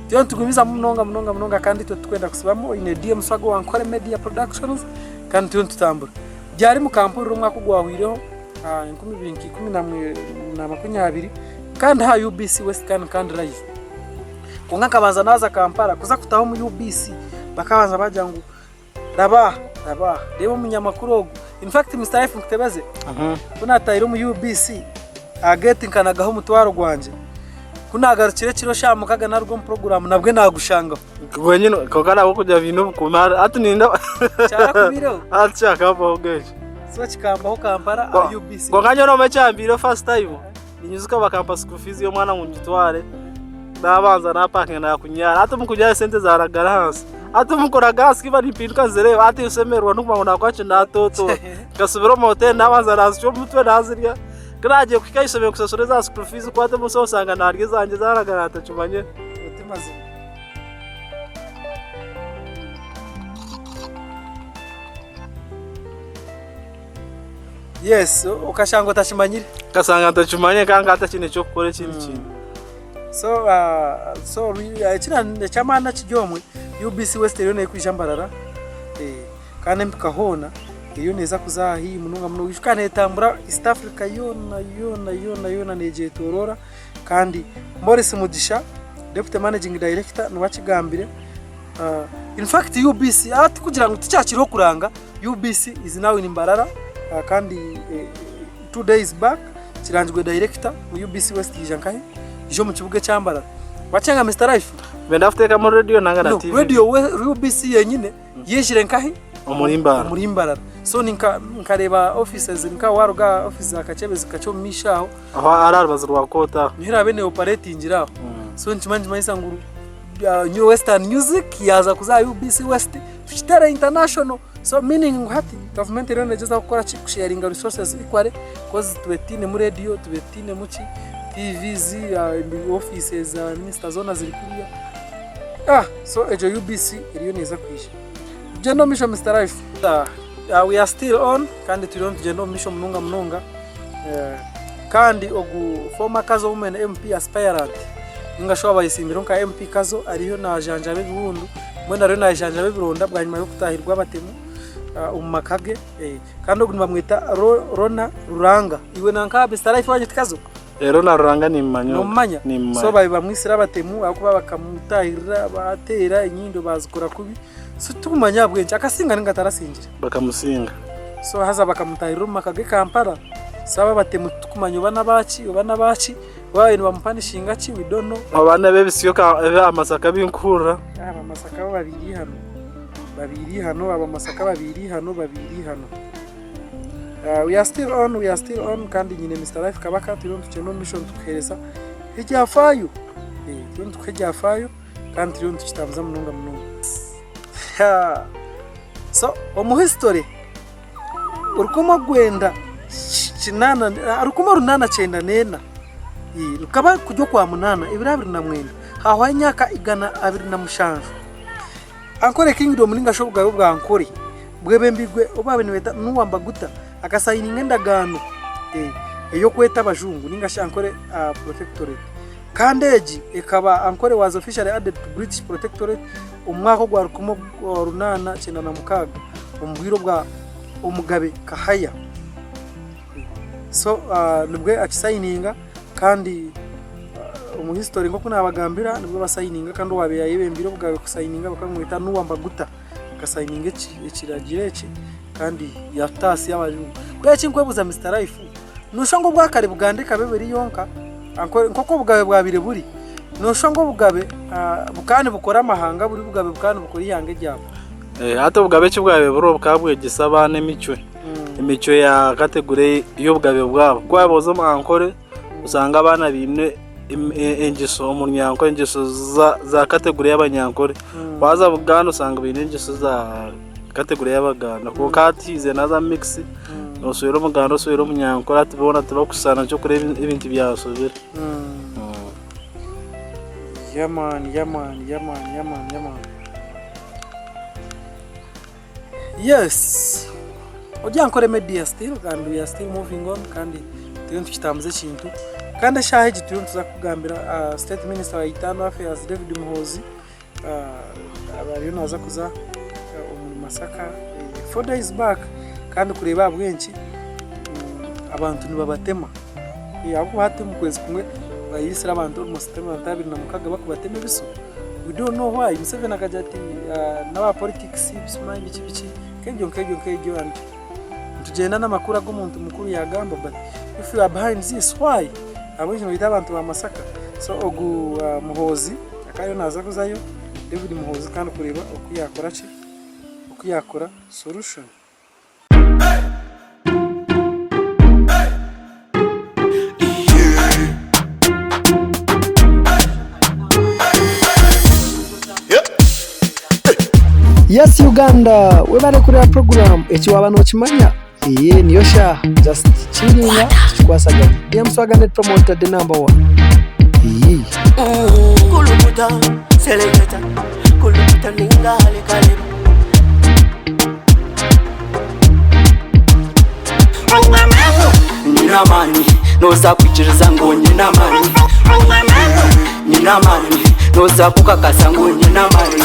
Turiyo nitugumizamu munonga munonga munonga kandi itwe titukwenda kutsibamu oine DM Swaga owa Nkore Media Productions kandi turiyo nitutambura. Ryari mukampurira omwaka ogwahwireho 2020 kandi aha UBC West kandi kandi live. Kwonka nkabanza naaza Kampala kuza kutaha omu UBC bakabanza baagira ngu Raba aha, raba aha, reeba omunyamakuru ogu. In fact Mister Life nkutebeze, ku naatahire omu UBC, aha geeti nkanagaho omutwaro gwangye. Ku naagarukire ekiro shaaha mukaga naaruga omu puroguraamu nabwe naagushangaho. Wenyine kwonka ahabw'okugira baine obukuumi hati nindeeba Kyarakubiireho? Hati kyakabaho ekyo. So kikambaho Kampala aha UBC. Kwonka nyowe noomanya ekyambiireho first time, ninyijuka bakampa school fees y'omwana ngu ngitware, nabanza napakinga nakunyara hati omukunyara esente zaragara ahansi hati omukuraga ahansi kiba nimpinduka nzireeba hati nshemererwa nokumanya ngu nakoraki natotora nkasubira omu hoteri nabanza nazicwa omutwe nazirya kunagiye kuhika ahisomero kushashura eza school fees kwata omunshaho oshanga narya ezangye zaragara ntakimanyire. Oti mazima. Yes, okashanga otakimanyire. Nkashanga ntakimanyire kandi nkaba ntakiine eky'okukora ekindi kintu. So, uh, so uh, eky'amaani ekiri omwe UBC West eriyo neekwija Mbarara eh, kandi empika hoona eriyo neeza kuza haihi munonga munonga ijuka neetambura East Africa yoona yoona yoona yoona neegyetooroora kandi Maurice Mugisha Deputy Managing Director niwe akigambire uh, in fact UBC ah, tikugira ngu tikyakiriho kuranga UBC is now in Mbarara uh, kandi eh, 2 days back kirangirwe director mu UBC West yija nkahe ija omu kibuga ekya Mbarara wakyenga Mister Life Benda kuteekamu radio nanga na no, TV. radio we, UBC yenyine yijire nkahe Omuri Mbarara. Omuri Mbarara so ninka nkareba offices nka waruga office za Kakyebezi kakye omu maisho aho Aho ari aha rubaju rwa kooti aho. niho erabe ne operatingira aho so nikimanya nikimanyisa ngu uh, New Western Music yaza kuza aha UBC West tukitere international So meaning ngu hati gavumenti eriyo negyezaho kukora ki? Kusheyaringa resources equally coz tube tutainemu radio, tube tutainemu ki, TVs, offices za minisita zoona ziri kuriya. Ah so egyo UBC eriyo neeza kwija. Tugyende omu maisho Mister Life. We are still on kandi turiyo nitugyenda omu maisho munonga munonga. Kandi ogu former Kazo Women MP aspirant ninga shi owaaba ayetsimbire nka MP Kazo ariyo najanjaba ebiwundu mbwenu ariyo najanjaba ebironda bwanyima y'okutaahirwa abatemu omu maka ge kandi ogu nibamweta Ronah Ruranga. Iwe nanka Mister Life waanye ti Kazo? Ronah Ruranga nimumanya ogwo. Nomumanya? Nimumanya. So baabaire bamwitsire abatemu ahabw'okuba bakamutaahirira baateera enyindo baazikora kubi. So titukumanya ahabw'enki akasinga ninga tarasingire. Bakamusinga. So haza bakamutahirira omu maka ge Kampala. So abo abatemu titukumanya oba n'abaaki oba n'abaaki oba babaire nibamupanishinga ki we don't know. Oba n'eb'ebisyo eb'aha Masaka ebinkuhurira. Aba Masaka bo babaire eihano, babaire eihano, aba Masaka babaire eihano, babaire eihano. We are still on, we are still on kandi nyine Mister Life Kabaka turiyo nitugyenda omu maisho nitukuheereza ebyafaayo. Turiyo nitukuha ebyafaayo. Kandi turiyo nitukitambuza munonga munonga. So omu history 1894 rukaba kuri okwa munaana ebiro 29 hahwaho emyaka 207 Ankole Kingdom ninga shi obugabe bwa Ankole bwebembirwe obu baabaire nibeeta Nuwa Mbaguta akasayininga endagaano ey'okweta abajungu ninga shi Ankole Protectorate. Kandi egi ekaba Ankole was officially added to British Protectorate omu mwaka ogwa 1896 omu bwire obwa Omugabe Kahaya. So nibwe akisayininga kandi omu history nk'oku nabagambira nibwo basayininga kandi owabaire ayebembeire obugabe kusayininga bakaba nibamweta Nuwa Mbaguta akasayininga ekiragiro eki kandi yataasya abajungu. Mbwenu eki nkwebuuza Mister Life, Nooshusha ngu obwakare Buganda ekaba eri yonka nk'oku obugabe bwabaire buri, nooshusha ngu obugabe bukaba nibukora amahanga buri bugabe bukaba nibukora eihanga eryabo. Hati obugabe eki bwabaire buri bukaba bwegyesa abaana emicwe, emicwe ya kategore y'obugabe bwabo. Ku waaba oza omu Ankore osanga abaana baine engyesho omu Runyankore engyesho za kategore y'Abanyankore. Waaza Buganda osanga baine engyesho za kategore y'Abaganda. Kwonka hati haizire naza mix. Noshwera omuganda oshwere omunyankore hati boona tibakushushana nikyo orikureeba ebintu byasobire. Yeah man, yeah man, yeah man, yeah man, yeah man. Yes. Oryankore media still and we are still moving on kandi turiyo nitukitambuza ekintu. Kandi eshaaha egi turiyo nituza kukugambira State Minister wa Internal Affairs David Muhoozi ariyo naaza kuza omuri Masaka 4 days back kandi kureeba ahabw'enki abantu nibabatema. Ahabw'okuba hati omu kwezi kumwe baitsire abantu almost abantu 26 barikubatema ebiso. We don't know why. Museveni akagira ati n'aba politics simanyi biki biki nk'ebyo nk'ebyo nk'ebyo and nitugyenda n'amakuru agu omuntu mukuru yaagamba but if you are behind this why? Ahabw'enki noita abantu ba Masaka? So ogu Muhoozi akaba ariyo naaza kuzayo, David Muhoozi kandi kureeba oku yaakora ki? Oku yaakora solution. Yes Uganda webare kureba program eki waba nokimanya eye niyo shaaha just chillinga tukikwasaganya DM Swagger Net Promoter the number one iyii. Kulukuta, seleketa, kulukuta ninga halekaleba. Nyine amaani, noza kwikiriza ngu nyine amaani. Nyine amaani, noza kukakasa ngu nyine amaani.